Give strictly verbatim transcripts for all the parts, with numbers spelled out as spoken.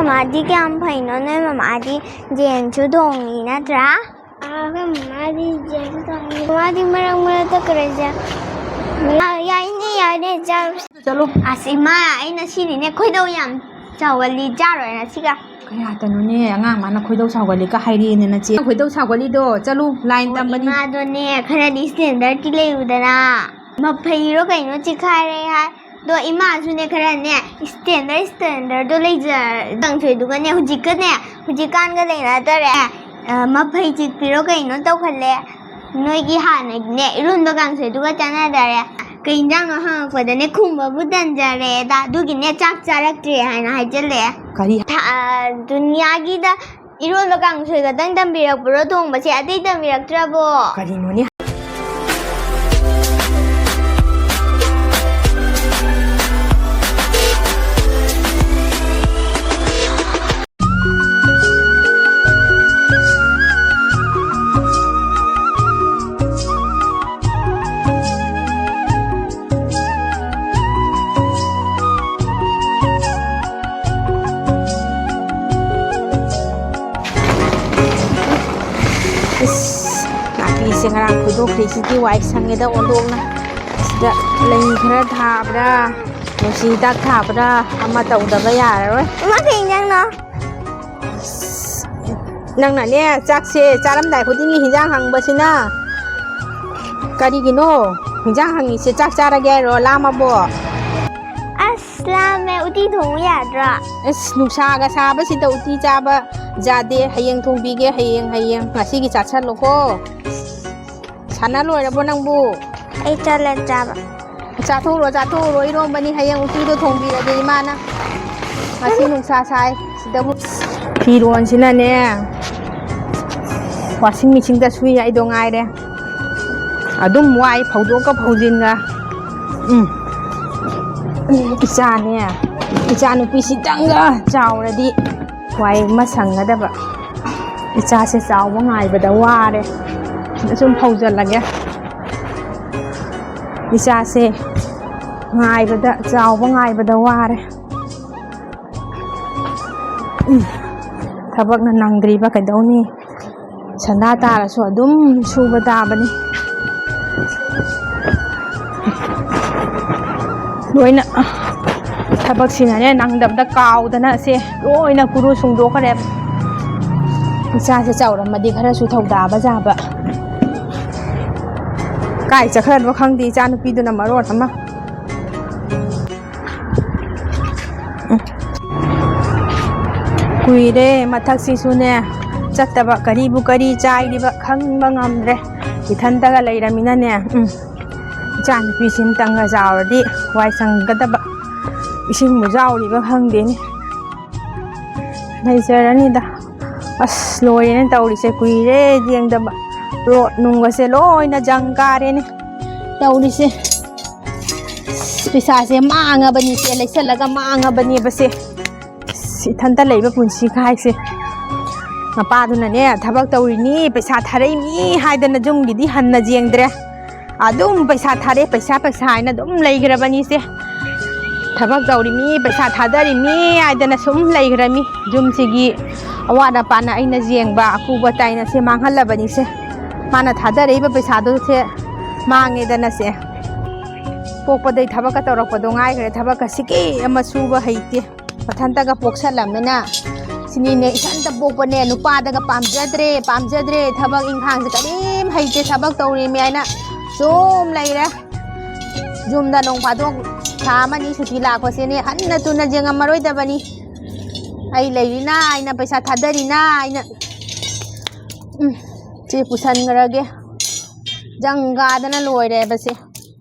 ꯃꯃꯥꯗꯤ ꯀꯌꯥꯝ ꯐꯩꯅꯣ? ꯅꯣꯏ ꯃꯃꯥꯗꯤ ꯖꯦꯟꯁꯨ ꯊꯣꯡꯉꯤ ꯅꯠꯇ꯭ꯔꯥ? ꯑꯥ, ꯑꯩꯈꯣꯏ ꯃꯃꯥꯗꯤ ꯖꯦꯟꯁꯨ ꯊꯣꯡꯉꯤ꯫ ꯃꯃꯥꯗꯤ ꯃꯔꯛ ꯃꯔꯛꯇ ꯀꯔꯤꯁꯦ, ꯌꯥꯏꯅꯦ, ꯌꯥꯏꯅꯦ, ꯆꯥꯔꯨꯁꯦ꯫ ꯆꯠꯂꯨ꯫ ꯑꯁ, ꯏꯃꯥ, ꯑꯩꯅ ꯁꯤꯅꯤꯅꯦ, ꯈꯣꯏꯗꯧ ꯌꯥꯝ ꯆꯥꯎꯒꯜꯂꯤ, ꯆꯥꯔꯣꯏ ꯉꯁꯤꯒ꯫ ꯀꯌꯥꯇꯅꯣꯅꯦ, ꯑꯉꯥꯡ ꯃꯥꯅ ꯈꯣꯏꯗꯧ ꯁꯥꯎꯒꯠꯂꯤꯒ ꯍꯥꯏꯔꯤꯅꯦ ꯅꯆꯦ꯫ ꯈꯣꯏꯗꯧ ꯁꯥꯎꯒꯠꯂꯤꯗꯣ, ꯆꯠꯂꯨ, ꯂꯥꯏꯟ ꯑꯣ, ꯇꯝꯕꯅꯤ꯫ ꯏꯃꯥꯗꯣꯅꯦ, ꯈꯔꯗꯤ ꯁ꯭ꯇꯦꯟꯗꯔꯗꯤ ꯂꯩꯌꯨꯗꯅ꯫ ꯃꯐꯩꯔꯣ ꯀꯩꯅꯣ ꯆꯤꯈꯥꯏꯔꯦ ꯍꯥꯏ꯫ ꯑꯗꯣ ꯏꯃꯥꯁꯨꯅꯦ ꯈꯔꯅꯦ ꯁ꯭ꯇꯦꯟꯗꯔ, ꯁ꯭ꯇꯦꯟꯗꯔꯗꯣ ꯂꯩꯖ-, ꯀꯥꯡꯁꯣꯏꯗꯨꯒꯅꯦ ꯍꯧꯖꯤꯛꯀꯅꯦ, ꯍꯧꯖꯤꯛꯀꯥꯟꯒ ꯂꯩꯅꯗꯔꯦ꯫ ꯑ, ꯃꯐꯩ ꯆꯤꯛꯄꯤꯔꯣ ꯀꯩꯅꯣ ꯇꯧꯈꯠꯂꯦ꯫ ꯅꯣꯏꯒꯤ ꯍꯥꯟꯅꯒꯤꯅꯦ ꯏꯔꯣꯟꯕ ꯀꯥꯡꯁꯣꯏꯗꯨꯒ ꯆꯥꯟꯅꯗꯔꯦ꯫ ꯀꯩ ꯏꯟꯖꯥꯡꯅꯣ ꯍꯪꯉꯛꯄꯗꯅꯦ ꯈꯨꯝꯕꯕꯨ ꯇꯟꯖꯔꯦꯗ꯫ ꯑꯗꯨꯒꯤꯅꯦ ꯆꯥꯛ ꯆꯥꯔꯛꯇ꯭ꯔꯦ ꯍꯥꯏꯅ ꯍꯥꯏꯖꯜꯂꯦ꯫ ꯀꯔꯤ? ꯊ-, ꯑ, ꯗꯨꯅꯤꯌꯥꯒꯤꯗ ꯏꯔꯣꯟꯕ ꯀꯥꯡꯁꯣꯏ ꯈꯛꯇꯪ ꯇꯝꯕꯤꯔꯛꯄ꯭ꯔꯣ ꯊꯣꯡꯕꯁꯦ? ꯑꯇꯩ ꯇꯝꯕꯤꯔꯛꯇ꯭ꯔꯕꯣ? ꯀꯔꯤꯅꯣꯅꯦ? ꯏꯁ, ꯅꯥꯄꯤꯁꯦ ꯉꯔꯥꯡ ꯐꯣꯏꯗꯣꯛꯈ꯭ꯔꯤꯁꯤꯗꯤ ꯋꯥꯏ ꯁꯪꯉꯦꯗ ꯑꯣꯟꯊꯣꯛꯅ꯫ ꯁꯤꯗ ꯂꯩ ꯈꯔ ꯊꯥꯕ꯭ꯔꯥ, ꯅꯨꯡꯁꯤ ꯍꯤꯗꯥꯛ ꯊꯥꯕ꯭ꯔꯥ ꯑꯃ ꯇꯧꯗꯕ ꯌꯥꯔꯔꯣꯏ꯫ ꯏꯃꯥ, ꯀꯩ ꯏꯟꯖꯥꯡꯅꯣ? ꯅꯪꯅꯅꯦ, ꯆꯥꯛꯁꯦ ꯆꯥꯔꯝꯗꯥꯏ ꯈꯨꯗꯤꯡꯒꯤ ꯍꯤꯟꯖꯥꯡ ꯍꯪꯕꯁꯤꯅ ꯀꯔꯤꯒꯤꯅꯣ? ꯍꯤꯟꯖꯥꯡ ꯍꯪꯉꯤꯁꯦ ꯆꯥꯛ ꯆꯥꯔꯒꯦ ꯍꯥꯏꯔꯣ? ꯂꯥꯝꯃꯕꯣ? ꯑꯁ, ꯂꯥꯝꯃꯦ꯫ ꯎꯇꯤ ꯊꯣꯡꯉꯨ ꯌꯥꯗ꯭ꯔꯣ? ꯑꯁ, ꯅꯨꯡꯁꯥꯒ ꯁꯥꯕꯁꯤꯗ ꯎꯇꯤ ꯆꯥꯕ ꯌꯥꯗꯦ꯫ ꯍꯌꯦꯡ ꯊꯣꯡꯕꯤꯒꯦ, ꯍꯌꯦꯡ, ꯍꯌꯦꯡ꯫ ꯉꯁꯤꯒꯤ ꯆꯥꯁꯜꯂꯣꯀꯣ꯫ ꯁꯥꯟꯅ ꯂꯣꯏꯔꯕꯣ ꯅꯪꯕꯨ? ꯑꯩ ꯆꯠꯂꯦ ꯆꯥꯕ꯫ ꯆꯥꯊꯣꯛꯎꯔꯣ, ꯆꯥꯊꯣꯛꯎꯔꯣ, ꯏꯔꯣꯝꯕꯅꯤ, ꯍꯌꯦꯡ ꯎꯇꯤꯗꯣ ꯊꯣꯡꯕꯤꯔꯒꯦ ꯏꯃꯥꯅ꯫ ꯉꯁꯤ ꯅꯨꯡꯁꯥ ꯁꯥꯏ ꯁꯤꯗꯕꯨ꯫ ꯐꯤꯔꯣꯟꯁꯤꯅꯅꯦ, ꯋꯥꯁꯤꯡ ꯃꯦꯆꯤꯟꯗ ꯁꯨꯏ ꯍꯥꯏꯗꯣ ꯉꯥꯏꯔꯦ꯫ ꯑꯗꯨꯝ ꯋꯥꯏ, ꯐꯧꯗꯣꯛꯀ ꯐꯧꯖꯤꯟꯒ꯫ ꯎꯝ꯫ ꯏꯆꯥꯅꯦ, ꯏꯆꯥ ꯅꯨꯄꯤꯁꯤꯗꯪꯒ ꯆꯥꯎꯔꯗꯤ ꯋꯥꯏ ꯑꯃ ꯁꯪꯒꯗꯕ꯫ ꯏꯆꯥꯁꯦ ꯆꯥꯎꯕ ꯉꯥꯏꯕꯗ ꯋꯥꯔꯦ꯫ ꯁꯨꯝ ꯐꯧꯖꯜꯂꯒꯦ꯫ ꯏꯆꯥꯁꯦ ꯉꯥꯏꯕꯗ, ꯆꯥꯎꯕ ꯉꯥꯏꯕꯗ ꯋꯥꯔꯦ꯫ ꯎꯝ, ꯊꯕꯛꯅ ꯅꯪꯗ꯭ꯔꯤꯕ ꯀꯩꯗꯧꯅꯤ? ꯁꯟꯗꯥ ꯇꯥꯔꯁꯨ ꯑꯗꯨꯝ ꯁꯨꯕ ꯇꯥꯕꯅꯤ꯫ ꯂꯣꯏꯅ ꯊꯕꯛꯁꯤꯅꯅꯦ, ꯅꯪꯗꯕꯗ ꯀꯥꯎꯗꯅ ꯁꯦ ꯂꯣꯏꯅ ꯀꯨꯔꯨ ꯁꯨꯡꯗꯣꯛꯈ꯭ꯔꯦꯕ꯫ ꯏꯆꯥꯁꯦ ꯆꯥꯎꯔꯝꯃꯗꯤ ꯈꯔꯁꯨ ꯊꯧꯗꯥꯕ ꯌꯥꯕ꯫ ꯀꯥꯏ ꯆꯠꯈ꯭ꯔꯅꯣ ꯈꯪꯗꯦ, ꯏꯆꯥ ꯅꯨꯄꯤꯗꯨꯅ ꯃꯔꯣꯟ ꯑꯃ꯫ ꯎꯝ꯫ ꯀꯨꯏꯔꯦ ꯃꯊꯛꯁꯤꯁꯨꯅꯦ ꯆꯠꯇꯕ, ꯀꯔꯤꯕꯨ ꯀꯔꯤ ꯆꯥꯏꯔꯤꯕ ꯈꯪꯕ ꯉꯝꯗ꯭ꯔꯦ꯫ ꯏꯊꯟꯇꯒ ꯂꯩꯔꯃꯤꯅꯅꯦ꯫ ꯎꯝ꯫ ꯏꯆꯥ ꯅꯨꯄꯤꯁꯤꯝꯇꯪꯒ ꯆꯥꯎꯔꯗꯤ ꯋꯥꯏ ꯁꯪꯒꯗꯕ꯫ ꯏꯁꯤꯡꯕꯨ ꯌꯥꯎꯔꯤꯕ ꯈꯪꯗꯦꯅꯦ꯫ ꯂꯩꯖꯔꯅꯤꯗ꯫ ꯑꯁ, ꯂꯣꯏꯔꯦꯅꯦ ꯇꯧꯔꯤꯁꯦ, ꯀꯨꯏꯔꯦ ꯌꯦꯡꯗꯕ꯫ ꯔꯣꯠ ꯅꯨꯡꯒꯁꯦ ꯂꯣꯏꯅ ꯖꯪ ꯀꯥꯔꯦꯅꯦ ꯇꯧꯔꯤꯁꯦ꯫ ꯑꯁ, ꯄꯩꯁꯥꯁꯦ ꯃꯥꯡꯉꯕꯅꯤꯁꯦ, ꯂꯩꯁꯜꯂꯒ ꯃꯥꯡꯉꯕꯅꯦꯕꯁꯦ꯫ ꯑꯁ, ꯏꯊꯟꯇ ꯂꯩꯕ ꯄꯨꯟꯁꯤ ꯍꯥꯏꯁꯦ꯫ ꯃꯄꯥꯗꯨꯅꯅꯦ ꯊꯕꯛ ꯇꯧꯔꯤꯅꯤ, ꯄꯩꯁꯥ ꯊꯥꯔꯛꯏꯅꯤ ꯍꯥꯏꯗꯅ ꯌꯨꯝꯒꯤꯗꯤ ꯍꯟꯅ ꯌꯦꯡꯗ꯭ꯔꯦ꯫ ꯑꯗꯨꯝ ꯄꯩꯁꯥ ꯊꯥꯔꯦ, ꯄꯩꯁꯥ, ꯄꯩꯁꯥ ꯍꯥꯏꯅ ꯑꯗꯨꯝ ꯂꯩꯈ꯭ꯔꯕꯅꯤꯁꯦ꯫ ꯊꯕꯛ ꯇꯧꯔꯤꯃꯤ, ꯄꯩꯁꯥ ꯊꯥꯗꯔꯤꯃꯤ ꯍꯥꯏꯗꯅ ꯁꯨꯝ ꯂꯩꯈ꯭ꯔꯃꯤ꯫ ꯌꯨꯝꯁꯤꯒꯤ ꯑꯋꯥꯠ ꯑꯄꯥꯅ ꯑꯩꯅ ꯌꯦꯡꯕ, ꯑꯀꯨꯕ ꯇꯥꯏꯅ ꯁꯦ ꯃꯥꯡꯍꯜꯂꯕꯅꯤꯁꯦ꯫ ꯃꯥꯅ ꯊꯥꯗꯔꯛꯏꯕ ꯄꯩꯁꯥꯗꯨꯁꯦ ꯃꯥꯡꯉꯦꯗꯅ ꯁꯦ꯫ ꯄꯣꯛꯄꯗꯩ ꯊꯕꯛꯀ ꯇꯧꯔꯛꯄꯗꯣ ꯉꯥꯏꯈ꯭ꯔꯦ, ꯊꯕꯛꯀ ꯁꯤꯀꯤ ꯑꯃ ꯁꯨꯕ ꯍꯩꯇꯦ꯫ ꯃꯊꯟꯇꯒ ꯄꯣꯛꯁꯜꯂꯝꯅꯤꯅ ꯁꯤꯅꯤꯅꯦ, ꯏꯊꯟꯇ ꯄꯣꯛꯄꯅꯦ, ꯅꯨꯄꯥꯗꯒ ꯄꯥꯝꯖꯗ꯭ꯔꯦ, ꯄꯥꯝꯖꯗ꯭ꯔꯦ, ꯊꯕꯛ ꯏꯪꯈꯥꯡꯁꯦ ꯀꯔꯤꯝ ꯍꯩꯇꯦ, ꯊꯕꯛ ꯇꯧꯔꯤꯃꯤ ꯍꯥꯏꯅ ꯁꯨꯝ ꯂꯩꯔꯦ꯫ ꯌꯨꯝꯗ ꯅꯣꯡ ꯐꯥꯗꯣꯛ ꯊꯥ ꯑꯃꯅꯤ ꯁꯨꯇꯤ ꯂꯥꯛꯄꯁꯤꯅꯦ ꯍꯟꯅ ꯇꯨꯅ ꯌꯦꯡꯉꯝꯃꯔꯣꯏꯗꯕꯅꯤ꯫ ꯑꯩ ꯂꯩꯔꯤꯅ ꯑꯩꯅ ꯄꯩꯁꯥ ꯊꯥꯗꯔꯤꯅ ꯑꯩꯅ꯫ ꯎꯝ, ꯁꯤ ꯄꯨꯁꯟꯈ꯭ꯔꯒꯦ꯫ ꯖꯪꯒꯥꯗꯅ ꯂꯣꯏꯔꯦꯕꯁꯦ꯫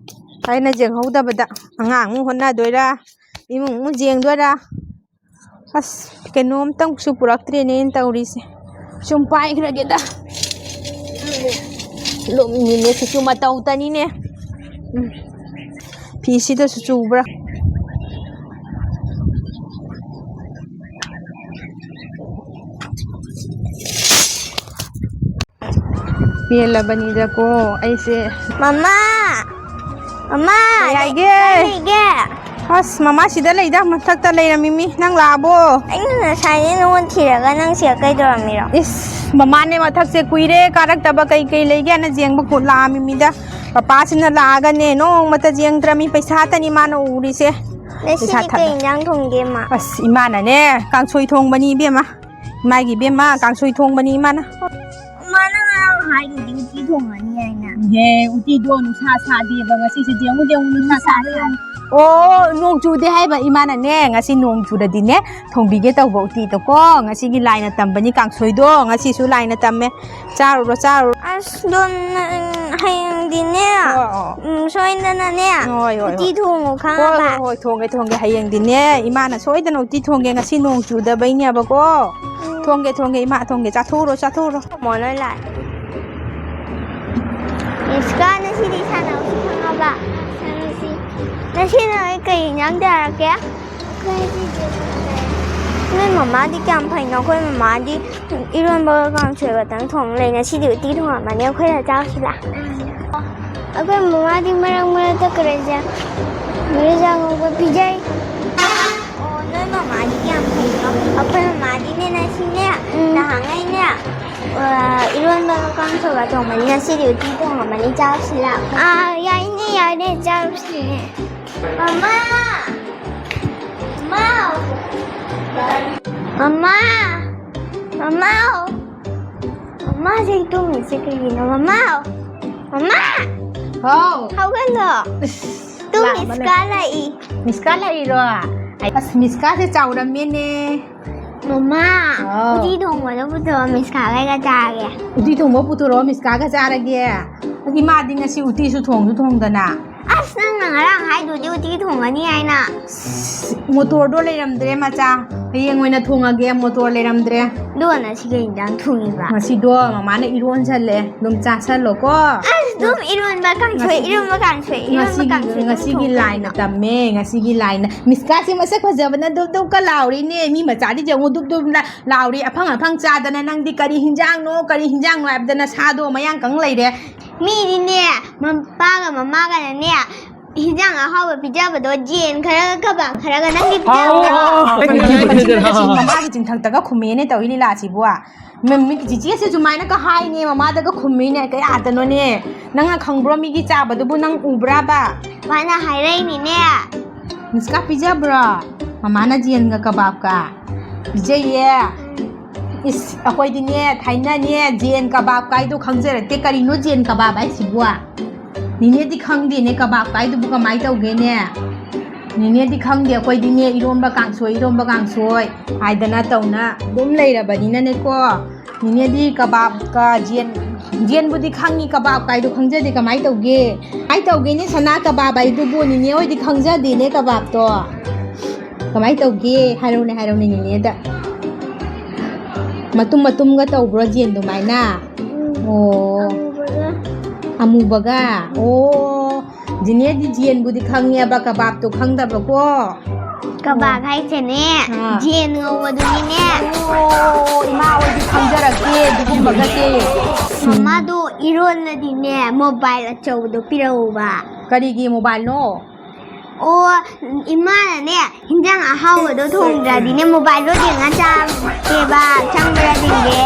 ꯑꯩꯅ ꯌꯦꯡꯍꯧꯗꯕꯗ ꯑꯉꯥꯡ ꯑꯃꯨꯛ ꯍꯣꯠꯅꯗꯣꯏꯔꯥ, ꯏꯃꯨꯡ ꯑꯃꯨꯛ ꯌꯦꯡꯗꯣꯏꯔꯥ? ꯑꯁ, ꯀꯩꯅꯣꯝꯇꯪꯁꯨ ꯄꯨꯔꯛꯇ꯭ꯔꯦꯅꯦ ꯑꯩꯅ ꯇꯧꯔꯤꯁꯦ꯫ ꯁꯨꯝ ꯄꯥꯏꯈ꯭ꯔꯒꯦꯗ꯫ ꯂꯨꯝꯃꯤꯅꯦ ꯁꯤꯁꯨ ꯃꯇꯧ ꯇꯅꯤꯅꯦ꯫ ꯎꯝ꯫ ꯐꯤꯁꯤꯗꯁꯨ ꯆꯨꯕ꯭ꯔꯥ? ꯄꯦꯜꯂꯕꯅꯤꯗꯀꯣ ꯑꯩꯁꯦ꯫ ꯃꯃꯥ! ꯃꯃꯥ! ꯀꯩ ꯍꯥꯏꯒꯦ? ꯆꯠꯂꯤꯒꯦ? ꯑꯁ, ꯃꯃꯥ ꯁꯤꯗ ꯂꯩꯗ, ꯃꯊꯛꯇ ꯂꯩꯔꯝꯃꯤꯃꯤ꯫ ꯅꯪ ꯂꯥꯛꯑꯕꯣ? ꯑꯩꯅ ꯉꯁꯥꯏꯗꯩ ꯅꯉꯣꯟ ꯊꯤꯔꯒ ꯅꯪ ꯁꯤꯗ ꯀꯩꯗꯧꯔꯝꯃꯤꯔꯣ? ꯏꯁ, ꯃꯃꯥꯅꯦ ꯃꯊꯛꯁꯦ ꯀꯨꯏꯔꯦ ꯀꯥꯔꯛꯇꯕ, ꯀꯩ ꯀꯩ ꯂꯩꯒꯦꯅ ꯌꯦꯡꯕ ꯄꯨ-, ꯂꯥꯛꯑꯝꯃꯤꯃꯤꯗ꯫ ꯄꯄꯥꯁꯤꯅ ꯂꯥꯛꯑꯒꯅꯦ ꯅꯣꯡꯃꯇ ꯌꯦꯡꯗ꯭ꯔꯃꯤ, ꯄꯩꯁꯥꯇꯅꯤ ꯃꯥꯅ ꯎꯔꯤꯁꯦ꯫ ꯄꯩꯁꯥ ꯉꯁꯤꯗꯤ ꯊꯥ-, ꯀꯩ ꯏꯟꯖꯥꯡ ꯊꯣꯡꯒꯦ, ꯃꯥ? ꯑꯁ, ꯏꯃꯥꯅꯅꯦ ꯀꯥꯡꯁꯣꯏ ꯊꯣꯡꯕꯅꯤ ꯏꯕꯦꯝꯃ꯫ ꯃꯥꯒꯤ ꯏꯕꯦꯝꯃ ꯀꯥꯡꯁꯣꯏ ꯊꯣꯡꯕꯅꯤ ꯏꯃꯥꯅ꯫ ꯃꯥ, ꯅꯪ ꯉꯔꯥꯡ ꯍꯥꯏꯗꯨꯗꯤ ꯎꯇꯤ ꯊꯣꯡꯉꯅꯤ ꯍꯥꯏꯅ꯫ ꯍꯦ, ꯎꯇꯤꯗꯣ ꯅꯨꯡꯁꯥ ꯁꯥꯗꯦꯕ ꯉꯁꯤꯁꯦ꯫ ꯌꯦꯡꯉꯨ, ꯌꯦꯡꯉꯨ, ꯅꯨꯡꯁꯥ ꯁꯥꯗꯦ꯫ ꯑꯣ, ꯅꯣꯡ ꯆꯨꯗꯦ ꯍꯥꯏꯕ ꯏꯃꯥꯅꯅꯦ꯫ ꯉꯁꯤ ꯅꯣꯡ ꯆꯨꯔꯗꯤꯅꯦ, ꯊꯣꯡꯕꯤꯒꯦ ꯇꯧꯕ ꯎꯇꯤꯗꯣꯀꯣ꯫ ꯉꯁꯤꯒꯤ ꯂꯥꯏꯅ ꯇꯝꯕꯅꯤ ꯀꯥꯡꯁꯣꯏꯗꯣ꯫ ꯉꯁꯤꯁꯨ ꯂꯥꯏꯅ ꯇꯝꯃꯦ꯫ ꯆꯥꯔꯨꯔꯣ, ꯆꯥꯔꯨꯔꯣ꯫ ꯑꯁ, ꯗꯣ, ꯅ-, ꯍꯌꯦꯡꯗꯤꯅꯦ, ꯑꯣ, ꯑꯣ꯫ ꯎꯝ, ꯁꯣꯏꯗꯅꯅꯦ, ꯍꯣꯏ, ꯍꯣꯏ, ꯎꯇꯤ ꯍꯣꯏ꯫ ꯊꯣꯡꯉꯨ ꯍꯣꯏ, ꯈꯪꯉꯕ? ꯍꯣꯏ, ꯍꯣꯏ, ꯊꯣꯡꯒꯦ, ꯊꯣꯡꯒꯦ꯫ ꯍꯌꯦꯡꯗꯤꯅꯦ, ꯏꯃꯥꯅ ꯁꯣꯏꯗꯅ ꯎꯇꯤ ꯊꯣꯡꯒꯦ꯫ ꯉꯁꯤ ꯅꯣꯡ ꯆꯨꯗꯕꯩꯅꯦꯕꯀꯣ꯫ ꯎꯝ꯫ ꯊꯣꯡꯒꯦ, ꯊꯣꯡꯒꯦ, ꯏꯃꯥ ꯊꯣꯡꯒꯦ꯫ ꯆꯥꯊꯣꯛꯎꯔꯣ, ꯆꯥꯊꯣꯛꯎꯔꯣ꯫ ꯃꯣ ꯂꯣꯏ ꯂꯥꯛꯑꯦ꯫ ꯃꯤꯁꯀꯥ, ꯉꯁꯤꯗꯤ ꯁꯥꯟꯅꯧꯁꯤ ꯈꯪꯉꯕ? ꯁꯥꯟꯅꯁꯤ꯫ ꯉꯁꯤ ꯅꯣꯏ ꯀꯩ ꯏꯟꯖꯥꯡ ꯆꯥꯔꯛꯀꯦ? ꯑꯩꯈꯣꯏ ꯉꯁꯤꯗꯤ ꯅꯣꯏ ꯃꯃꯥꯗꯤ ꯀꯌꯥꯝ ꯐꯩꯅꯣ? ꯑꯩꯈꯣꯏ ꯃꯃꯥꯗꯤ ꯏꯔꯣꯟꯕꯒ ꯀꯥꯡꯁꯣꯏ ꯈꯛꯇꯪ ꯊꯣꯡ ꯂꯩ꯫ ꯉꯁꯤꯗꯤ ꯎꯇꯤ ꯊꯣꯡꯉꯝꯃꯅꯤ, ꯑꯩꯈꯣꯏꯗ ꯆꯥꯎꯁꯤ ꯂꯥ꯫ ꯑꯩꯈꯣꯏ ꯃꯃꯥꯗꯤ ꯃꯔꯛ ꯃꯔꯛꯇ ꯀꯔꯦꯖꯥ, ꯀꯔꯦꯖꯥ ꯉꯧꯕ ꯄꯤꯖꯩ꯫ ꯑꯣ, ꯅꯣꯏ ꯃꯃꯥꯗꯤ ꯀꯌꯥꯝ ꯐꯩꯅꯣ? ꯑꯩꯈꯣꯏ ꯃꯃꯥꯗꯤꯅꯦ ꯉꯁꯤꯅꯦ, ꯎꯝ꯫ ꯅꯍꯥꯟꯉꯩꯅꯦ, ꯑ, ꯏꯔꯣꯟꯕꯒ ꯀꯥꯡꯁꯣꯏꯒ ꯊꯣꯡꯕꯅꯤ, ꯉꯁꯤꯗꯤ ꯎꯇꯤ ꯊꯣꯡꯉꯝꯃꯅꯤ, ꯆꯥꯔꯨꯁꯤ ꯂꯥ꯫ ꯑꯥ, ꯌꯥꯏꯅꯦ, ꯌꯥꯏꯅꯦ, ꯆꯥꯔꯨꯁꯤꯅꯦ꯫ ꯃꯃꯥ! ꯃꯃꯥꯎ! ꯃꯃꯥ! ꯃꯃꯥꯎ! ꯃꯃꯥꯁꯦ ꯇꯨꯝꯃꯤꯁꯦ ꯀꯩꯒꯤꯅꯣ? ꯃꯃꯥꯎ! ꯃꯃꯥ! ꯍꯥꯎ! ꯍꯧꯒꯠꯂꯣ! ꯏꯁ, ꯇꯨ ꯂꯥꯛꯑꯕꯅꯦ꯫ ꯃꯤꯁꯀꯥ ꯂꯥꯛꯏ꯫ ꯃꯤꯁꯀꯥ ꯂꯥꯛꯏꯔꯣ? ꯑꯁ, ꯃꯤꯁꯀꯥꯁꯦ ꯆꯥꯎꯔꯝꯃꯦꯅꯦ꯫ ꯃꯃꯥ, ꯍꯥꯎ꯫ ꯎꯇꯤ ꯊꯣꯡꯕꯗꯣ ꯄꯨꯊꯣꯛꯑꯣ, ꯃꯤꯁꯀꯥꯒ ꯆꯥꯒꯦ꯫ ꯎꯇꯤ ꯊꯣꯡꯕ ꯄꯨꯊꯣꯔꯛꯑꯣ, ꯃꯤꯁꯀꯥꯒ ꯆꯥꯔꯒꯦ꯫ ꯏꯃꯥꯗꯤ ꯉꯁꯤ ꯎꯇꯤꯁꯨ ꯊꯣꯡꯁꯨ ꯊꯣꯡꯗꯅ꯫ ꯑꯁ, ꯅꯪꯅ ꯉꯔꯥꯡ ꯍꯥꯏꯗꯨꯗꯤ ꯎꯇꯤ ꯊꯣꯡꯒꯅꯤ ꯍꯥꯏꯅ꯫ ꯃꯣꯇꯣꯔꯗꯣ ꯂꯩꯔꯝꯗ꯭ꯔꯦ, ꯃꯆꯥ꯫ ꯍꯌꯦꯡ ꯑꯣꯏꯅ ꯊꯣꯡꯉꯒꯦ, ꯃꯣꯇꯣꯔ ꯂꯩꯔꯝꯗ꯭ꯔꯦ꯫ ꯑꯗꯨꯒ ꯉꯁꯤ ꯀꯩ ꯏꯟꯖꯥꯡ ꯊꯣꯡꯉꯤꯕ? ꯉꯁꯤꯗꯣ ꯃꯃꯥꯅ ꯏꯔꯣꯟꯁꯜꯂꯦ꯫ ꯑꯗꯨꯝ ꯆꯥꯁꯜꯂꯣꯀꯣ꯫ ꯑꯁ, ꯑꯗꯨꯝ ꯏꯔꯣꯟꯕ ꯀꯥꯡꯁꯣꯏ, ꯉꯁꯤꯒꯤ, ꯏꯔꯣꯟꯕ ꯀꯥꯡꯁꯣꯏ, ꯏꯔꯣꯟꯕ ꯉꯁꯤꯒꯤ, ꯀꯥꯡꯁꯣꯏ ꯑꯗꯨꯝ ꯉꯁꯤꯒꯤ ꯊꯣꯡ ꯂꯥꯏꯅ ꯀꯩꯅꯣ꯫ ꯇꯝꯃꯦ, ꯉꯁꯤꯒꯤ ꯂꯥꯏꯅ꯫ ꯃꯤꯁꯀꯥꯁꯦ ꯃꯁꯛ ꯐꯖꯕꯅ ꯗꯨꯞ ꯗꯨꯞꯀ ꯂꯥꯎꯔꯤꯅꯦ꯫ ꯃꯤ ꯃꯆꯥꯗꯤ ꯌꯦꯡꯉꯨ, ꯗꯨꯞ ꯗꯨꯞ ꯂ-, ꯂꯥꯎꯔꯤ꯫ ꯑꯐꯪ ꯑꯐꯪ ꯆꯥꯗꯅ ꯅꯪꯗꯤ ꯀꯔꯤ ꯍꯤꯟꯖꯥꯡꯅꯣ, ꯀꯔꯤ ꯍꯤꯟꯖꯥꯡꯅꯣ ꯍꯥꯏꯕꯗ ꯅꯁꯥꯗꯣ ꯃꯌꯥꯡ ꯀꯪ ꯂꯩꯔꯦ꯫ ꯃꯤꯗꯤꯅꯦ, ꯃꯄꯥꯒ ꯃꯃꯥꯒꯅꯅꯦ, ꯍꯤꯟꯖꯥꯡ ꯑꯍꯥꯎꯕ ꯄꯤꯖꯕꯗꯣ ꯖꯦꯟ ꯈꯔꯒ ꯀꯕꯥꯕ ꯈꯔꯒ ꯅꯪꯗꯤ ꯄꯤꯖꯕ꯭ꯔꯣ? ꯍꯥꯎ, ꯍꯥꯎ, ꯍꯥꯎ꯫ ꯃꯆꯤꯟ, ꯃꯆꯤꯟ, ꯃꯆꯤꯟ, ꯃꯆꯤꯟ, ꯃꯃꯥꯒꯤ ꯆꯤꯡꯊꯛꯇꯒ ꯈꯨꯝꯃꯦꯅꯦ ꯇꯧꯔꯤ ꯂꯤꯂꯥꯁꯤꯕꯨ꯫ ꯃ-, ꯃꯤ ꯆꯤꯆꯦꯁꯦ ꯁꯨꯃꯥꯏꯅꯒ ꯍꯥꯏꯅꯦ, ꯃꯃꯥꯗꯒ ꯈꯨꯝꯃꯤꯅꯦ, ꯀꯌꯥꯗꯅꯣꯅꯦ꯫ ꯅꯪꯅ ꯈꯪꯕ꯭ꯔꯣ ꯃꯤꯒꯤ ꯆꯥꯕꯗꯨꯕꯨ ꯅꯪ ꯎꯕ꯭ꯔꯥꯕ? ꯃꯥꯅ ꯍꯥꯏꯔꯛꯏꯅꯤꯅꯦ꯫ ꯃꯤꯁꯀ ꯄꯤꯖꯕ꯭ꯔꯣ? ꯃꯃꯥꯅ ꯖꯦꯟꯒ ꯀꯕꯥꯕꯀ ꯄꯤꯖꯩꯌꯦ꯫ ꯏꯁ, ꯑꯩꯈꯣꯏꯗꯤꯅꯦ, ꯊꯥꯏꯅꯅꯦ, ꯖꯦꯟ ꯀꯕꯥꯕ ꯀꯥꯏꯗꯣ ꯈꯪꯖꯔꯛꯇꯦ꯫ ꯀꯔꯤꯅꯣ ꯖꯦꯟ ꯀꯕꯥꯕ ꯍꯥꯏꯁꯤꯕꯨ? ꯅꯤꯅꯦꯗꯤ ꯈꯪꯗꯦꯅꯦ, ꯀꯕꯥꯕ ꯀꯥꯏꯗꯨꯕꯨ ꯀꯃꯥꯏ ꯇꯧꯒꯦꯅꯦ? ꯅꯤꯅꯦꯗꯤ ꯈꯪꯗꯦ, ꯑꯩꯈꯣꯏꯗꯤꯅꯦ, ꯏꯔꯣꯝꯕ ꯀꯥꯡꯁꯣꯏ, ꯏꯔꯣꯝꯕ ꯀꯥꯡꯁꯣꯏ ꯍꯥꯏꯗꯅ ꯇꯧꯅ ꯑꯗꯨꯝ ꯂꯩꯔꯕꯅꯤꯅꯅꯦꯀꯣ꯫ ꯅꯤꯅꯦꯗꯤ ꯀꯕꯥꯕꯀ ꯖꯦꯟ, ꯖꯦꯟꯕꯨꯗꯤ ꯈꯪꯉꯤ, ꯀꯕꯥꯕ ꯀꯥꯏꯗꯣ ꯈꯪꯖꯗꯦ, ꯀꯃꯥꯏ ꯇꯧꯒꯦ? ꯀꯃꯥꯏ ꯇꯧꯒꯦꯅꯦ, ꯁꯅꯥ ꯀꯕꯥꯕ ꯍꯥꯏꯗꯨꯕꯨ? ꯅꯤꯅꯦ ꯍꯣꯏꯗꯤ ꯈꯪꯖꯗꯦꯅꯦ ꯀꯕꯥꯕꯇꯣ꯫ ꯀꯃꯥꯏ ꯇꯧꯒꯦ? ꯍꯥꯏꯔꯧꯅꯦ, ꯍꯥꯏꯔꯧꯅꯦ ꯅꯤꯅꯦꯗ꯫ ꯃꯇꯨꯝ ꯃꯇꯨꯝꯒ ꯇꯧꯕ꯭ꯔꯣ ꯖꯦꯟ ꯑꯗꯨꯃꯥꯏꯅ? ꯑꯣ꯫ ꯑꯃꯨꯕꯒ꯫ ꯑꯣ꯫ ꯖꯤꯅꯦꯗꯤ ꯖꯦꯟꯕꯨꯗꯤ ꯈꯪꯉꯦꯕ, ꯀꯕꯥꯕꯇꯣ ꯈꯪꯗꯕꯀꯣ꯫ ꯀꯕꯥꯕ ꯍꯥꯏꯁꯦꯅꯦ, ꯑꯥ꯫ ꯖꯦꯟ ꯉꯧꯕꯗꯨꯅꯤꯅꯦ꯫ ꯑꯣ, ꯏꯃꯥ ꯍꯣꯏꯗꯤ ꯈꯪꯖꯔꯛꯇꯦ ꯑꯗꯨꯒꯨꯝꯕꯒꯁꯦ꯫ ꯃꯃꯥꯗꯣ ꯏꯔꯣꯜꯂꯗꯤꯅꯦ, ꯃꯣꯕꯥꯏꯜ ꯑꯆꯧꯕꯗꯣ ꯄꯤꯔꯛꯎꯕ꯫ ꯀꯔꯤꯒꯤ ꯃꯣꯕꯥꯏꯜꯅꯣ? ꯑꯣ, ꯏꯃꯥꯅꯅꯦ, ꯍꯤꯟꯖꯥꯡ ꯑꯍꯥꯎꯕꯗꯣ ꯊꯣꯡꯗ꯭ꯔꯗꯤꯅꯦ, ꯃꯣꯕꯥꯏꯜꯗꯣ ꯌꯦꯡꯉ ꯆꯥꯕ ꯆꯪꯕ꯭ꯔꯥ ꯌꯦꯡꯒꯦ꯫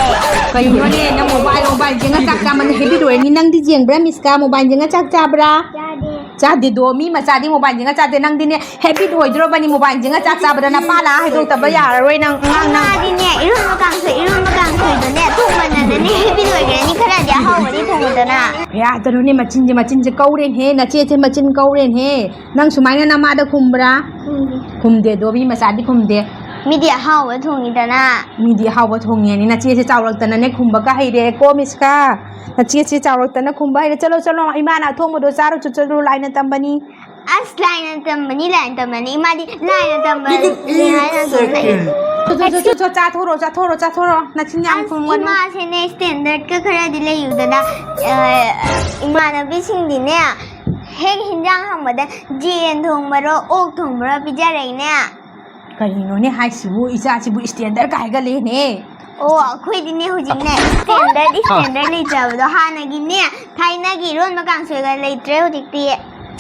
ꯀꯩꯅꯣꯅꯦ, ꯅꯪ ꯃꯣꯕꯥꯏꯜ, ꯃꯣꯕꯥꯏꯜ ꯌꯦꯡꯉ ꯆꯥꯛ ꯆꯥꯃꯟ habit ꯑꯣꯏꯔꯅꯤ꯫ ꯅꯪꯗꯤ ꯌꯦꯡꯕ꯭ꯔꯥ, ꯃꯤꯁꯀꯥ? ꯃꯣꯕꯥꯏꯜ ꯌꯦꯡꯉ ꯆꯥꯛ ꯆꯥꯕ꯭ꯔꯥ? ꯆꯥꯗꯦ꯫ ꯆꯥꯗꯦꯗꯣ, ꯃꯤ ꯃꯆꯥꯗꯤ ꯃꯣꯕꯥꯏꯜ ꯌꯦꯡꯉ ꯆꯥꯗꯦ꯫ ꯅꯪꯗꯤꯅꯦ, habit ꯑꯣꯏꯗ꯭ꯔꯣꯕꯅꯤ ꯃꯣꯕꯥꯏꯜ ꯌꯦꯡꯉ ꯆꯥꯛ ꯆꯥꯕꯗ꯫ ꯅꯄꯥ ꯂꯥꯛꯑ ꯍꯥꯏꯗꯣꯛꯇꯕ ꯌꯥꯔꯔꯣꯏ ꯅꯪ, ꯑꯉꯥꯡ ꯅꯪ꯫ ꯃꯥꯗꯤꯅꯦ, ꯏꯔꯣꯟꯕ ꯀꯥꯡꯁꯣꯏ, ꯏꯔꯣꯟꯕ ꯀꯥꯡꯁꯣꯏꯗꯣꯅꯦ, ꯊꯣꯡꯃꯟꯗꯅꯅꯦ habit ꯑꯣꯏꯈ꯭ꯔꯅꯤ꯫ ꯈꯔꯗꯤ ꯑꯍꯥꯎꯕꯗꯤ ꯊꯣꯡꯉꯨꯗꯅ꯫ ꯌꯥꯗꯅꯨꯅꯦ, ꯃꯆꯤꯟꯁꯦ, ꯃꯆꯤꯟꯁꯦ ꯀꯧꯔꯦꯅꯦꯍꯦ, ꯅꯆꯦꯁꯦ ꯃꯆꯤꯟ ꯀꯧꯔꯦꯅꯦꯍꯦ꯫ ꯅꯪ ꯁꯨꯃꯥꯏꯅ ꯅꯃꯥꯗ ꯈꯨꯝꯕ꯭ꯔꯥ? ꯈꯨꯝꯗꯦ꯫ ꯈꯨꯝꯗꯦꯗꯣ, ꯃꯤ ꯃꯆꯥꯗꯤ ꯈꯨꯝꯗꯦ꯫ ꯃꯤꯗꯤ ꯑꯍꯥꯎꯕ ꯊꯣꯡꯉꯤꯗꯅ꯫ ꯃꯤꯗꯤ ꯑꯍꯥꯎꯕ ꯊꯣꯡꯉꯦꯅꯦ꯫ ꯅꯆꯦꯁꯦ ꯆꯥꯎꯔꯛꯇꯅꯅꯦ ꯈꯨꯝꯕꯒ ꯍꯩꯔꯦꯀꯣ, ꯃꯤꯁꯀꯥ꯫ ꯅꯆꯦꯁꯦ ꯆꯥꯎꯔꯛꯇꯅ ꯈꯨꯝꯕ ꯍꯩꯔꯦ꯫ ꯆꯠꯂꯣ, ꯆꯠꯂꯣ, ꯏꯃꯥꯅ ꯑꯊꯣꯡꯕꯗꯣ ꯆꯥꯔꯨꯆꯣ, ꯆꯠꯂꯨ, ꯂꯥꯏꯅ ꯇꯝꯕꯅꯤ꯫ ꯑꯁ, ꯂꯥꯏꯅ ꯇꯝꯕꯅꯤ, ꯂꯥꯏꯅ ꯇꯝꯕꯅꯤ꯫ ꯏꯃꯥꯗꯤ ꯂꯥꯏꯅ ꯇꯝꯕꯅꯤ ꯍꯥꯏꯅ ꯑꯗꯨꯝ ꯂꯩ꯫ ꯆꯣ, ꯆꯣ, ꯆꯣ, ꯆꯣ, ꯆꯥꯊꯣꯔꯣ, ꯆꯥꯊꯣꯔꯣ, ꯆꯥꯊꯣꯔꯣ꯫ ꯅꯆꯤꯟ ꯌꯥꯝ ꯑꯁ, ꯈꯨꯝꯒꯅꯨ꯫ ꯏꯃꯥꯁꯦꯅꯦ standardꯀ ꯈꯔꯗꯤ ꯂꯩꯌꯨꯗꯅ꯫ ꯑ, ꯏꯃꯥꯟꯅꯕꯤꯁꯤꯡꯗꯤꯅꯦ, ꯍꯦꯛ ꯍꯤꯟꯖꯥꯡ ꯍꯪꯕꯗ ꯖꯦꯟ ꯊꯣꯡꯕꯔꯣ, ꯑꯣꯛ ꯊꯣꯡꯕꯔꯣ ꯄꯤꯖꯔꯛꯏꯅꯦ꯫ ꯀꯔꯤꯅꯣꯅꯦ ꯍꯥꯏꯁꯤꯕꯨ? ꯏꯆꯥꯁꯤꯕꯨ standardꯀ ꯍꯥꯏꯒꯠꯂꯦꯅꯦ꯫ ꯑꯣ, ꯑꯩꯈꯣꯏꯗꯤꯅꯦ ꯍꯧꯖꯤꯛꯅꯦ standard, standard ꯂꯩꯇ꯭ꯔꯕꯗꯣ꯫ ꯍꯥꯟꯅꯒꯤꯅꯦ, ꯊꯥꯏꯅꯒꯤ ꯏꯔꯣꯟꯕ ꯀꯥꯡꯁꯣꯏꯒ ꯂꯩꯇ꯭ꯔꯦ ꯍꯧꯖꯤꯛꯇꯤ꯫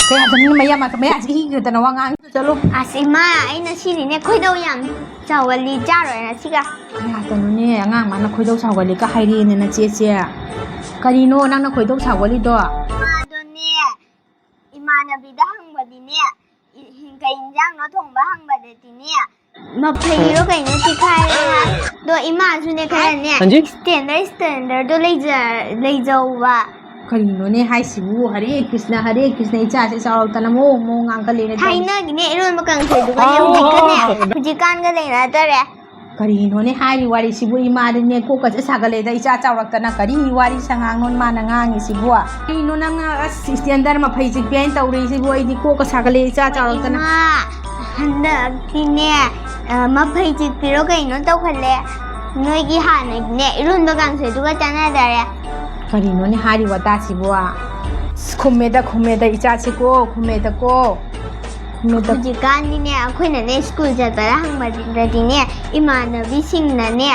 ꯀꯌꯥꯗꯅꯣ ꯃꯌꯥ ꯃꯌꯥꯁꯤ ꯏ ꯈꯛꯇꯅ ꯋꯥ ꯉꯥꯡꯉꯤ꯫ ꯆꯠꯂꯣ꯫ ꯑꯁ ꯏꯃꯥ, ꯑꯩꯅ ꯁꯤꯅꯤꯅꯦ ꯈꯣꯏꯗꯧ ꯌꯥꯝ ꯆꯥꯎꯒꯜꯂꯤ, ꯆꯥꯔꯣꯏ ꯉꯁꯤꯒ꯫ ꯀꯌꯥꯗꯅꯣꯅꯦ ꯑꯉꯥꯡ ꯃꯥꯅ ꯈꯣꯏꯗꯧ ꯁꯥꯎꯒꯠꯂꯤꯒ ꯍꯥꯏꯔꯦꯅꯦ ꯅꯆꯦꯁꯦ꯫ ꯀꯔꯤꯅꯣ ꯅꯪꯅ ꯈꯣꯏꯗꯧ ꯁꯥꯎꯒꯠꯂꯤꯗꯣ? ꯏꯃꯥꯗꯣꯅꯦ, ꯏꯃꯥꯟꯅꯕꯤꯗ ꯍꯪꯕꯗꯤꯅꯦ, ꯏ-, ꯀꯩ ꯏꯟꯖꯥꯡꯅꯣ ꯊꯣꯡꯕ ꯍꯪꯕꯗꯗꯤꯅꯦ, ꯃꯐꯩꯔꯣ ꯀꯩꯅꯣ ꯆꯤꯈꯥꯏꯔꯦ ꯍꯥꯏ꯫ ꯑꯗꯣ ꯏꯃꯥꯁꯨꯅꯦ ꯈꯔꯅꯦ, ꯍꯟꯖꯤ? Standard, standardꯗꯣ ꯂꯩꯖ-, ꯂꯩꯖꯧꯕ꯫ ꯀꯔꯤꯅꯣꯅꯦ ꯍꯥꯏꯁꯤꯕꯨ? ꯍꯔꯦ ꯀ꯭ꯔꯤꯁꯅ, ꯍꯔꯦ ꯀ꯭ꯔꯤꯁꯅ, ꯏꯆꯥꯁꯦ ꯆꯥꯎꯔꯛꯇꯅ ꯃꯑꯣꯡ ꯃꯑꯣꯡ ꯉꯥꯡꯒꯜꯂꯦꯅ ꯇꯧꯔꯤꯁꯦ꯫ ꯊꯥꯏꯅꯒꯤꯅꯦ ꯏꯔꯣꯟꯕ ꯀꯥꯡꯁꯣꯏꯗꯨꯒꯅꯦ ꯑꯥ, ꯍꯧꯖꯤꯛꯀꯅꯦ, ꯑꯥ, ꯑꯥ, ꯑꯥ꯫ ꯍꯧꯖꯤꯛꯀꯥꯟꯒ ꯂꯩꯅꯗꯔꯦ꯫ ꯀꯔꯤꯅꯣꯅꯦ ꯍꯥꯏꯔꯤ ꯋꯥꯔꯤꯁꯤꯕꯨ? ꯏꯃꯥꯗꯤꯅꯦ ꯀꯣꯛꯀꯁꯦ ꯁꯥꯒꯠꯂꯦꯗ, ꯏꯆꯥ ꯆꯥꯎꯔꯛꯇꯅ ꯀꯔꯤ ꯋꯥꯔꯤ ꯁꯉꯥꯡꯅꯣ ꯃꯥꯅ ꯉꯥꯡꯉꯤꯁꯤꯕꯨ? ꯀꯔꯤꯅꯣ ꯅꯪꯅ ꯑꯁ standard ꯃꯐꯩ ꯆꯤꯛꯄꯤ ꯍꯥꯏꯅ ꯇꯧꯔꯤꯁꯤꯕꯨ? ꯑꯩꯗꯤ ꯀꯣꯛꯀ ꯁꯥꯒꯠꯂꯦ ꯏꯆꯥ ꯆꯥꯎꯔꯛꯇꯅ꯫ ꯏꯃꯥ, ꯍꯟꯗꯛꯇꯤꯅꯦ, ꯑ, ꯃꯐꯩ ꯆꯤꯛꯄꯤꯔꯣ ꯀꯩꯅꯣ ꯇꯧꯈꯠꯂꯦ꯫ ꯅꯣꯏꯒꯤ ꯍꯥꯟꯅꯒꯤꯅꯦ ꯏꯔꯣꯟꯕ ꯀꯥꯡꯁꯣꯏꯗꯨꯒ ꯆꯥꯟꯅꯗꯔꯦ꯫ ꯀꯔꯤꯅꯣꯅꯦ ꯍꯥꯏꯔꯤ ꯋꯥꯇꯥꯁꯤꯕꯨ? ꯑꯁ, ꯈꯨꯝꯃꯦꯗ, ꯈꯨꯝꯃꯦꯗ, ꯏꯆꯥꯁꯤꯀꯣ, ꯈꯨꯝꯃꯦꯗꯀꯣ, ꯈꯨꯝꯃꯦꯗ꯫ ꯍꯧꯖꯤꯛꯀꯥꯟꯗꯤꯅꯦ, ꯑꯩꯈꯣꯏꯅꯅꯦ ꯁ꯭ꯀꯨꯜ ꯆꯠꯄꯗ ꯍꯪꯕꯗꯗꯤꯅꯦ, ꯏꯃꯥꯟꯅꯕꯤꯁꯤꯡꯅꯅꯦ,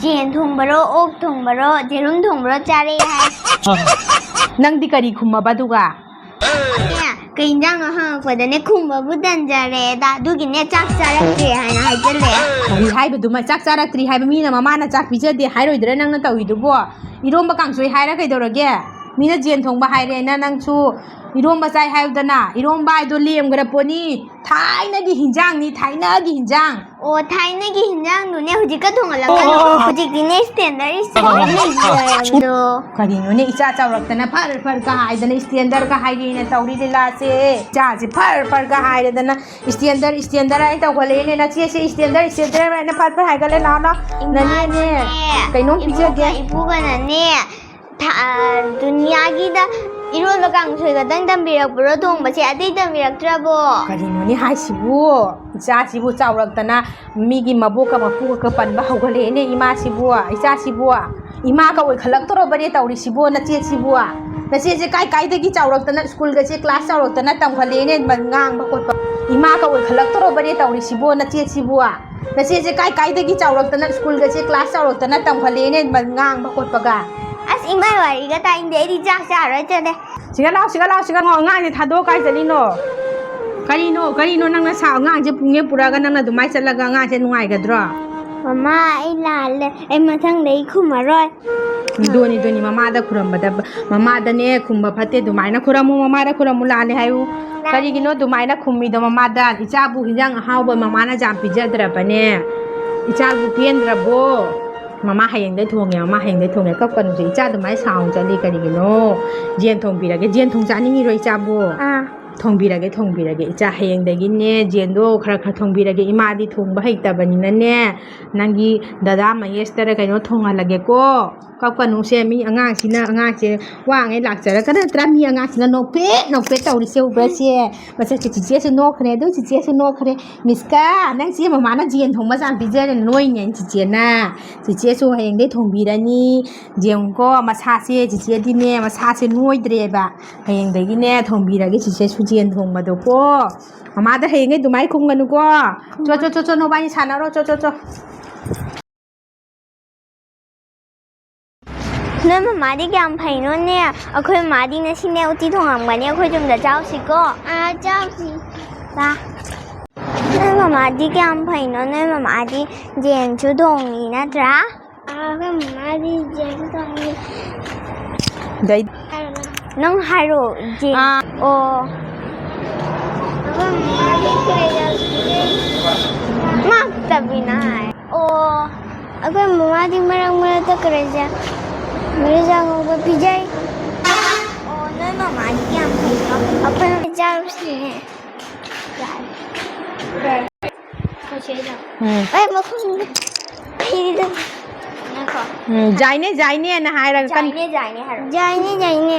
ꯌꯦꯟ ꯊꯣꯡꯕꯔꯣ, ꯑꯣꯛ ꯊꯣꯡꯕꯔꯣ, ꯖꯦꯔꯨꯝ ꯊꯣꯡꯕꯔꯣ ꯆꯥꯔꯛꯑꯦ ꯍꯥꯏ꯫ ꯅꯪꯗꯤ ꯀꯔꯤ ꯈꯨꯝꯃꯕ ꯑꯗꯨꯒ? ꯑꯦ, ꯀꯩ ꯏꯟꯖꯥꯡꯅꯣ ꯍꯪꯉꯛꯄꯗꯅꯦ, ꯈꯨꯝꯕꯕꯨ ꯇꯟꯖꯔꯦꯗ, ꯑꯗꯨꯒꯤꯅꯦ ꯆꯥꯛ ꯆꯥꯔꯛꯇ꯭ꯔꯦ ꯍꯥꯏꯅ ꯍꯥꯏꯖꯜꯂꯦ꯫ ꯀꯔꯤ ꯍꯥꯏꯕꯗꯨꯃ, ꯆꯥꯛ ꯆꯥꯔꯛꯇ꯭ꯔꯤ ꯍꯥꯏꯕ ꯃꯤꯅ ꯃꯃꯥꯅ ꯆꯥꯛ ꯄꯤꯖꯗꯦ ꯍꯥꯏꯔꯣꯏꯗ꯭ꯔꯥ ꯅꯪꯅ ꯇꯧꯔꯤꯗꯨꯕꯣ? ꯏꯔꯣꯝꯕ ꯀꯥꯡꯁꯣꯏ ꯍꯥꯏꯔ ꯀꯩꯗꯧꯔꯒꯦ? ꯃꯤꯅ ꯖꯦꯟ ꯊꯣꯡꯕ ꯍꯥꯏꯔꯦꯅ ꯅꯪꯁꯨ ꯏꯔꯣꯝꯕ ꯆꯥꯏ ꯍꯥꯏꯌꯨꯗꯅ, ꯏꯔꯣꯝꯕ ꯍꯥꯏꯗꯣ ꯂꯦꯝꯈ꯭ꯔ ꯄꯣꯠꯅꯤ, ꯊꯥꯏꯅꯒꯤ ꯍꯤꯟꯖꯥꯡꯅꯤ, ꯊꯥꯏꯅꯒꯤ ꯍꯤꯟꯖꯥꯡ꯫ ꯑꯣ, ꯊꯥꯏꯅꯒꯤ ꯍꯤꯟꯖꯥꯡꯗꯨꯅꯦ ꯍꯧꯖꯤꯛꯀ ꯊꯣꯡꯍꯜꯂꯛꯀꯅꯨ꯫ ꯑꯣ, ꯑꯣ, ꯑꯣ, ꯑꯣ꯫ ꯍꯧꯖꯤꯛꯇꯤꯅꯦ standard, standard ꯂꯩꯖꯔꯕꯗꯣ꯫ ꯀꯔꯤꯅꯣꯅꯦ, ꯏꯆꯥ ꯆꯥꯎꯔꯛꯇꯅ ꯐꯔ ꯐꯔꯒ ꯍꯥꯏꯗꯅ standardꯒ ꯍꯥꯏꯔꯦꯅ ꯇꯧꯔꯤ ꯂꯤꯂꯥꯁꯦ꯫ ꯏꯆꯥꯁꯦ ꯐꯔ ꯐꯔꯒ ꯍꯥꯏꯔꯗꯅ standard, standard ꯍꯥꯏꯅ ꯇꯧꯈꯠꯂꯛꯑꯦꯅꯦ ꯅꯆꯦꯁꯦ꯫ Standard, standard ꯍꯥꯏꯅ ꯐꯔ ꯐꯔ ꯍꯥꯏꯒꯠꯂꯦ꯫ ꯂꯥꯛꯑꯣ, ꯂꯥꯛꯑꯣ꯫ ꯅꯅꯦꯅꯦ, ꯏꯃꯥꯅꯅꯦ, ꯀꯩꯅꯣꯝ ꯏꯕꯣꯛꯀ ꯄꯤꯖꯒꯦ꯫ ꯏꯄꯨꯒꯅꯅꯦ, ꯊ-, ꯑ, ꯗꯨꯅꯤꯌꯥꯒꯤꯗ ꯏꯔꯣꯟꯕ ꯀꯥꯡꯁꯣꯏ ꯈꯛꯇꯪ ꯇꯝꯕꯤꯔꯛꯄ꯭ꯔꯣ ꯊꯣꯡꯕꯁꯦ? ꯑꯇꯩ ꯇꯝꯕꯤꯔꯛꯇ꯭ꯔꯕꯣ? ꯀꯔꯤꯅꯣꯅꯦ ꯍꯥꯏꯁꯤꯕꯨ? ꯏꯆꯥꯁꯤꯕꯨ ꯆꯥꯎꯔꯛꯇꯅ ꯃꯤꯒꯤ ꯃꯕꯣꯛꯀ ꯃꯄꯨꯒꯀ ꯄꯟꯕ ꯍꯧꯒꯠꯂꯛꯑꯦꯅꯦ ꯏꯃꯥꯁꯤꯕꯨ, ꯏꯆꯥꯁꯤꯕꯨ꯫ ꯏꯃꯥꯒ ꯑꯣꯏꯈꯠꯂꯛꯇꯣꯔꯕꯅꯦ ꯇꯧꯔꯤꯁꯤꯕꯨ, ꯅꯆꯦꯁꯤꯕꯨ꯫ ꯅꯆꯦꯁꯦ ꯀꯥꯏ ꯀꯥꯏꯗꯒꯤ ꯆꯥꯎꯔꯛꯇꯅ, ꯁ꯭ꯀꯨꯜꯒꯁꯦ class ꯆꯥꯎꯔꯛꯇꯅ ꯇꯝꯈꯠꯂꯛꯑꯦꯅꯦ, ꯉꯥꯡꯕ ꯈꯣꯠꯄ꯫ ꯏꯃꯥꯒ ꯑꯣꯏꯈꯠꯂꯛꯇꯣꯔꯕꯅꯦ ꯇꯧꯔꯤꯁꯤꯕꯨ, ꯅꯆꯦꯁꯤꯕꯨ꯫ ꯅꯆꯦꯁꯦ ꯀꯥꯏ ꯀꯥꯏꯗꯒꯤ ꯆꯥꯎꯔꯛꯇꯅ, ꯁ꯭ꯀꯨꯜꯒꯁꯦ class ꯆꯥꯎꯔꯛꯇꯅ ꯇꯝꯈꯠꯂꯛꯑꯦꯅꯦ, ꯉꯥꯡꯕ ꯈꯣꯠꯄꯒ꯫ ꯑꯁ, ꯏꯃꯥꯏ ꯋꯥꯔꯤꯒ ꯇꯥꯏꯅꯤꯡꯗꯦ, ꯑꯩꯗꯤ ꯆꯥꯛ ꯆꯥꯔꯣꯏ ꯆꯠꯂꯦ꯫ ꯁꯤꯒ ꯂꯥꯎ, ꯁꯤꯒ ꯂꯥꯎ, ꯁꯤꯒ ꯂꯥꯎ, ꯑꯉꯥꯡꯁꯦ ꯊꯥꯗꯣꯛꯑ ꯀꯥꯏ ꯆꯠꯂꯤꯅꯣ? ꯀꯔꯤꯅꯣ, ꯀꯔꯤꯅꯣ ꯅꯪꯅ ꯁꯥ-, ꯑꯉꯥꯡꯁꯦ ꯄꯨꯡꯉꯦ ꯄꯨꯔꯛꯑꯒ ꯅꯪꯅ ꯑꯗꯨꯃꯥꯏꯅ ꯆꯠꯂꯒ ꯑꯉꯥꯡꯁꯦ ꯅꯨꯡꯉꯥꯏꯒꯗ꯭ꯔꯣ? ꯃꯃꯥ, ꯑꯩ ꯂꯥꯜꯂꯦ, ꯑꯩ ꯃꯊꯪꯗ ꯑꯩ ꯈꯨꯝꯃꯔꯣꯏ꯫ ꯗꯣꯅꯤ, ꯗꯣꯅꯤ, ꯃꯃꯥꯗ ꯈꯨꯔꯝꯕꯗ, ꯃꯃꯥꯗꯅꯦ ꯈꯨꯝꯕ ꯐꯠꯇꯦ, ꯑꯗꯨꯃꯥꯏꯅ ꯈꯨꯔꯝꯃꯨ, ꯃꯃꯥꯗ ꯈꯨꯔꯝꯃꯨ, ꯂꯥꯜꯂꯦ ꯍꯥꯏꯌꯨ꯫ ꯀꯔꯤꯒꯤꯅꯣ ꯑꯗꯨꯃꯥꯏꯅ ꯈꯨꯝꯃꯤꯗꯣ ꯃꯃꯥꯗ? ꯏꯆꯥꯕꯨ ꯍꯤꯟꯖꯥꯡ ꯑꯍꯥꯎꯕ ꯃꯃꯥꯅ ꯌꯥꯝ ꯄꯤꯖꯗ꯭ꯔꯕꯅꯦ? ꯏꯆꯥꯕꯨ ꯄꯦꯟꯗ꯭ꯔꯕꯣ? ꯃꯃꯥ ꯍꯌꯦꯡꯗꯩ ꯊꯣꯡꯉꯦ, ꯃꯃꯥ ꯍꯌꯦꯡꯗꯩ ꯊꯣꯡꯉꯦ꯫ ꯀꯞꯀꯅꯨꯁꯦ, ꯏꯆꯥ ꯑꯗꯨꯃꯥꯏꯅ ꯁꯥꯎꯅ ꯆꯠꯂꯤ ꯀꯔꯤꯒꯤꯅꯣ? ꯖꯦꯟ ꯊꯣꯡꯕꯤꯔꯒꯦ, ꯖꯦꯟ ꯊꯣꯡ ꯆꯥꯅꯤꯡꯉꯤꯔꯣ ꯏꯆꯥꯕꯨ? ꯑꯥ꯫ ꯊꯣꯡꯕꯤꯔꯒꯦ, ꯊꯣꯡꯕꯤꯔꯒꯦ꯫ ꯏꯆꯥ ꯍꯌꯦꯡꯗꯒꯤꯅꯦ ꯖꯦꯟꯗꯣ ꯈꯔ ꯈꯔ ꯊꯣꯡꯕꯤꯔꯒꯦ꯫ ꯏꯃꯥꯗꯤ ꯊꯣꯡꯕ ꯍꯩꯇꯕꯅꯤꯅꯅꯦ, ꯅꯪꯒꯤ ꯗꯗꯥ ꯃꯍꯦꯁꯇꯔ ꯀꯩꯅꯣ ꯊꯣꯡꯍꯜꯂꯒꯦꯀꯣ꯫ ꯀꯞꯀꯅꯨꯁꯦ, ꯃꯤ ꯑꯉꯥꯡꯁꯤꯅ, ꯑꯉꯥꯡꯁꯦ ꯋꯥꯉꯩ ꯂꯥꯛꯆꯔꯒ ꯅꯠꯇ꯭ꯔꯥ? ꯃꯤ ꯑꯉꯥꯡꯁꯤꯅ ꯅꯣꯛꯐꯦꯠ ꯅꯣꯛꯐꯦꯠ ꯇꯧꯔꯤꯁꯦ ꯎꯕ꯭ꯔꯥ ꯁꯦ? ꯃꯁꯛꯁꯦ ꯆꯤꯆꯦꯁꯨ ꯅꯣꯛꯈ꯭ꯔꯦ, ꯑꯗꯨ ꯆꯤꯆꯦꯁꯨ ꯅꯣꯛꯈ꯭ꯔꯦ꯫ ꯃꯤꯁꯀ, ꯅꯪꯁꯦ ꯃꯃꯥꯅ ꯖꯦꯟ ꯊꯣꯡꯕ ꯌꯥꯝ ꯄꯤꯖꯔꯦ, ꯅꯣꯏꯅꯦ ꯆꯤꯆꯦꯅ꯫ ꯆꯤꯆꯦꯁꯨ ꯍꯌꯦꯡꯗꯩ ꯊꯣꯡꯕꯤꯔꯅꯤ꯫ ꯌꯦꯡꯉꯨꯀꯣ, ꯃꯁꯥꯁꯦ ꯆꯤꯆꯦꯗꯤꯅꯦ, ꯃꯁꯥꯁꯦ ꯅꯣꯏꯗ꯭ꯔꯦꯕ꯫ ꯍꯌꯦꯡꯗꯒꯤꯅꯦ ꯊꯣꯡꯕꯤꯔꯒꯦ ꯆꯤꯆꯦꯁꯨ ꯖꯦꯟ ꯊꯣꯡꯕꯗꯣꯀꯣ꯫ ꯃꯃꯥꯗ ꯍꯌꯦꯡꯗꯩ ꯑꯗꯨꯃꯥꯏꯅ ꯈꯨꯝꯒꯅꯨꯀꯣ꯫ ꯆꯣ, ꯆꯣ, ꯆꯣ, ꯆꯣ, ꯅꯣꯕꯥꯅꯤ ꯁꯥꯟꯅꯔꯣ, ꯆꯣ, ꯆꯣ, ꯆꯣ꯫ ꯅꯣꯏ ꯃꯃꯥꯗꯤ ꯀꯌꯥꯝ ꯐꯩꯅꯣꯅꯦ? ꯑꯩꯈꯣꯏ ꯃꯃꯥꯗꯤ ꯉꯁꯤꯅꯦ ꯎꯇꯤ ꯊꯣꯡꯉꯝꯒꯅꯤ, ꯑꯩꯈꯣꯏ ꯌꯨꯝꯗ ꯆꯥꯎꯁꯤꯀꯣ꯫ ꯑꯥ, ꯆꯥꯎꯁꯤ꯫ ꯂꯥ꯫ ꯅꯣꯏ ꯃꯃꯥꯗꯤ ꯀꯌꯥꯝ ꯐꯩꯅꯣ? ꯅꯣꯏ ꯃꯃꯥꯗꯤ ꯖꯦꯟꯁꯨ ꯊꯣꯡꯉꯤ ꯅꯠꯇ꯭ꯔꯥ? ꯑꯥ, ꯑꯩꯈꯣꯏ ꯃꯃꯥꯗꯤ ꯖꯦꯟꯁꯨ ꯊꯣꯡꯉꯤ꯫ ꯗꯩ- ꯍꯥꯏꯔꯣ ꯅꯪ꯫ ꯅꯪ ꯍꯥꯏꯔꯣ, ꯖꯦꯟ꯫ ꯑꯥ꯫ ꯑꯣ꯫ ꯑꯩꯈꯣꯏ ꯃꯃꯥꯗꯤ ꯀꯩꯗꯧꯔꯤꯒꯦ? ꯉꯥꯛꯇꯕꯤꯅ ꯍꯥꯏ꯫ ꯑꯣ꯫ ꯑꯩꯈꯣꯏ ꯃꯃꯥꯗꯤ ꯃꯔꯛ ꯃꯔꯛꯇ ꯀꯔꯤꯁꯦ, ꯃꯔꯤꯖꯥꯡ ꯉꯧꯕ ꯄꯤꯖꯩ꯫ ꯑꯣ, ꯅꯣꯏ ꯃꯃꯥꯗꯤ ꯀꯌꯥꯝ ꯐꯩꯅꯣ? ꯑꯩꯈꯣꯏ ꯆꯥꯔꯨꯁꯤꯅꯦ꯫ ꯎꯝ꯫ ꯑꯩ ꯃꯈꯨꯝꯗ꯫ ꯉꯥꯏꯈꯣ꯫ ꯎꯝ, ꯖꯥꯏꯅꯦ, ꯖꯥꯏꯅꯦꯅ ꯍꯥꯏꯔꯒ ꯀꯟ- ꯖꯥꯏꯅꯦ, ꯖꯥꯏꯅꯦ ꯍꯥꯏꯔꯣ꯫ ꯖꯥꯏꯅꯦ, ꯖꯥꯏꯅꯦ꯫